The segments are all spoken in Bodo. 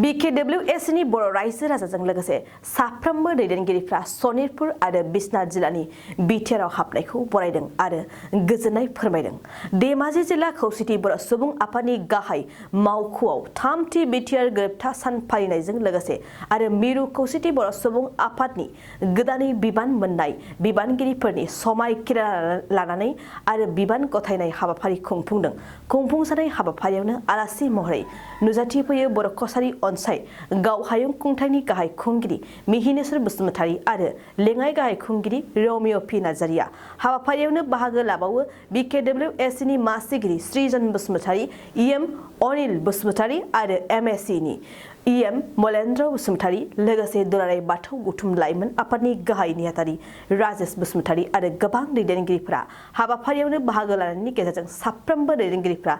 Bkwac नि बर' रायजो राजाजों लोगोसे साफ्रोमबो दैदेनगिरिफ्रा सनितपुर आरो बिश्वनाथ जिल्लानि बिटिआरआव हाबनायखौ बरायदों आरो गोजोननाय फोरमायदों। धेमाजि जिल्ला खौसेथि बर' सुबुं आफादनि गाहाय मावख'आव थामथि बिटिआर गोरोबथा सान फालिनायजों लोगोसे आरो मिरु खौसेथि बर' सुबुं आफादनि गोदानै बिबान मोननाय बिबानगिरिफोरनि समायखिरा लानानै आरो बिबान गथायनाय हाबाफारि खुंफुंदों। खुंफुंजानाय हाबाफारियावनो आलासि महरै नुजाथिफैयो बर' कसारी अनसाय गावहायुं खुंथायनि गाहाय खुंगिरि मिहिनेश्वर बसुमतारी आरो लेङाइ गाहाय खुंगिरि रमिय पि नार्जारिया। हाबाफारियावनो बाहागो लाबावो Bkwac नि मासिगिरि सृजन बसुमतारी, इएम अनिल बसुमतारी आरो एमएसि नि इएम मलेन्द्र बसुमतारी, लोगोसे दुलाराय बाथौ गौथुम लाइमोन आफादनि गाहाय नेहाथारि राजेश बसुमतारी आरो गोबां दैदेनगिरिफोरा हाबाफारियावनो बाहागो लानायनि गेजेरजों साफ्रोमबो दैदेनगिरिफोरा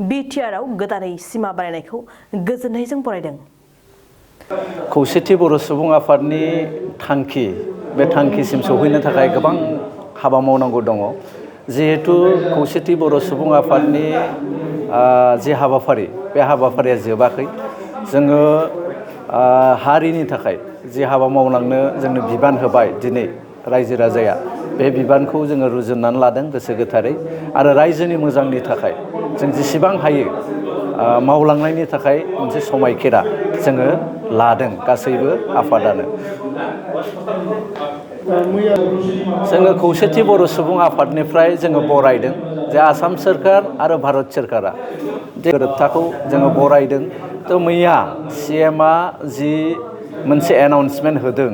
बिटिआरआव गोदानै सिमा बानायनायखौ गोजोननायजों बरायदों। खौसेथि बर' सुबुं आफादनि थांखि बे थांखिसिम सौहैनो थाखाय गोबां हाबा मावनांगौ दङ। जिहेतु खौसेथि बर' सुबुं आफादनि जे हाबाफारि बे हाबाफारिया जोबाखै। जोङो हारिनि थाखाय जे हाबा मावलांनो जोंनो बिबान होबाय दिनै रायजो राजाया, बे बिबानखौ जोङो रुजुननानै लादों गोसो गोथारै आरो रायजोनि मोजांनि थाखाय जों जेसेबां हायो मावलांनायनि थाखाय मोनसे समायखिरा जोङो लादों गासैबो आफादानो। जोङो खौसेथि बर' सुबुं आफादनिफ्राय जोङो बरायदों जे आसाम सोरखार आरो भारत सोरखारा गोरोबथाखौ जोङो बरायदों। थ' मैया CMआ जि मोनसे एनाउन्समेन्ट होदों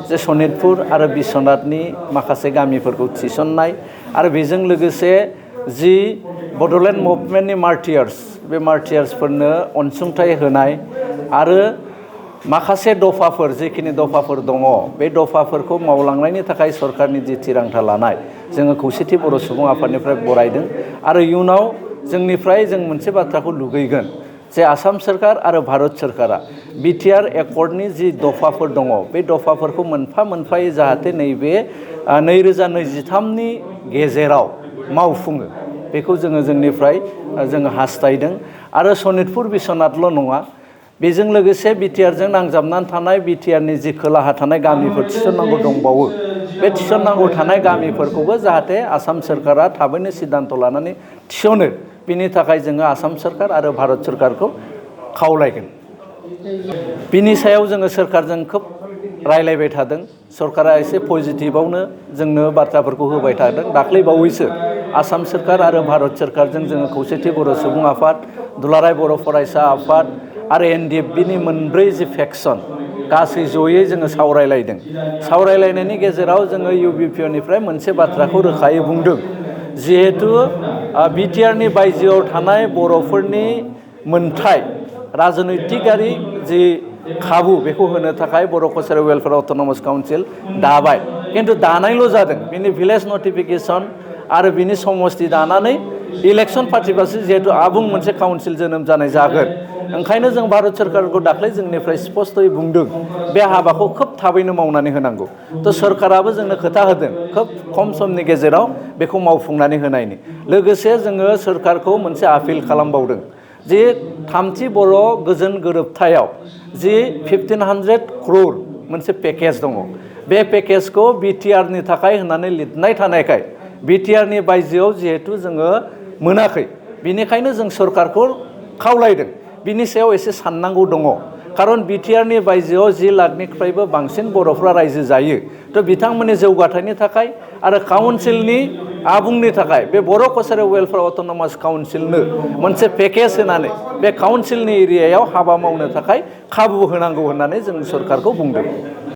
जे सनितपुर आरो बिश्वनाथनि माखासे गामिफोरखौ थिसननाय आरो बेजों लोगोसे जि बड'लेण्ड मुभमेन्टनि मार्टियार्स बे मार्टियार्सफोरनो अनसुंथाइ होनाय आरो माखासे दफाफोर जिखिनि दफाफोर दङ बे दफाफोरखौ मावलांनायनि थाखाय सरकारनि जि थिरांथा लानाय जोङो खौसेथि बर' सुबुं आफादनिफ्राय बरायदों आरो इयुनाव जोंनिफ्राय जों मोनसे बाथ्राखौ लुगैगोन जे आसाम सोरखार आरो भारत सोरखारा बिटिआर एकर्डनि जि दफाफोर दङ बे दफाफोरखौ मोनफा मोनफायै जाहाथे नैबे 2023नि गेजेराव मावफुङो बेखौ जोङो जोंनिफ्राय जोङो हास्थायदों। आरो सनितपुर बिश्वनाथल' नङा, बेजों लोगोसे बिटिआरजों नांजाबनानै थानाय बिटिआरनि जि खोलाहा थानाय गामिफोर थिसननांगौ दंबावो बे थिसननांगौ थानाय गामिफोरखौबो जाहाथे आसाम सोरखारा थाबैनो सिद्धान्त लानानै थिसनो बिनि थाखाय जोङो आसाम सोरखार आरो भारत सोरखारखौ खावलायगोन। बिनि सायाव जोङो सोरखारजों खोब रायलायबाय थादों। सरकारा एसे पजिटिभआवनो जोंनो बाथ्राफोरखौ होबाय थादों। दाख्लै बावैसो आसाम सोरखार आरो भारत सोरखारजों जोङो खौसेथि बर' सुबुं आफाद, दुलाराय बर' फरायसा आफाद आरो NDFBनि मोनब्रै जि फेक्सन गासै जयै जोङो सावरायलायदों। सावरायलायनायनि गेजेराव जोङो UBPनिफ्राय मोनसे बाथ्राखौ रोखायै बुंदों, जिहेतु बिटिआरनि बायजोआव थानाय बर'फोरनि मोनथाय राजनैतिकारि जि खाबु बेखौ होनो थाखाय बर' कसारी वेलफेयार अट'नमास काउन्सिल दाबाय, खिन्थु दानायल' जादों। बिनि भिलेज नटिफिकेसन आरो बिनि समस्ति दानानै इलेक्सन फाथिबासो जिहेतु आबुं मोनसे काउन्सिल जोनोम जानाय जागोन। ओंखायनो जों भारत सोरखारखौ दाख्लै जोंनिफ्राय स्पष्टयै बुंदों बे हाबाखौ खोब थाबैनो मावनानै होनांगौ। थ' सोरखाराबो जोंनो खोथा होदों खोब खम समनि गेजेराव बेखौ मावफुंनानै होनायनि। लोगोसे जोङो सोरखारखौ मोनसे आपिल खालामबावदों जे थामथि बर' गोजोन गोरोबथायाव जि 1500 crore मोनसे पेकेज दङ, बे पेकेजखौ बिटिआरनि थाखाय होननानै लिरनाय थानायखाय बिटिआरनि बायजोआव जिहेतु जोङो मोनाखै, बिनिखायनो जों सरकारखौ खावलायदों बिनि सायाव एसे साननांगौ दङ। खारन बिटिआरनि बायजोआव 10 लाखनिफ्रायबो बांसिन बर'फ्रा रायजो जायो। थ' बिथांमोननि जौगाथायनि थाखाय आरो काउन्सिलनि आबुंनि थाखाय बे बर' कसारी वेलफेयार अट'नमास काउन्सिलनो मोनसे पेकेज होनानै बे काउन्सिलनि एरियायाव हाबा मावनो थाखाय खाबु होनांगौ होननानै जों सरकारखौ बुंदों।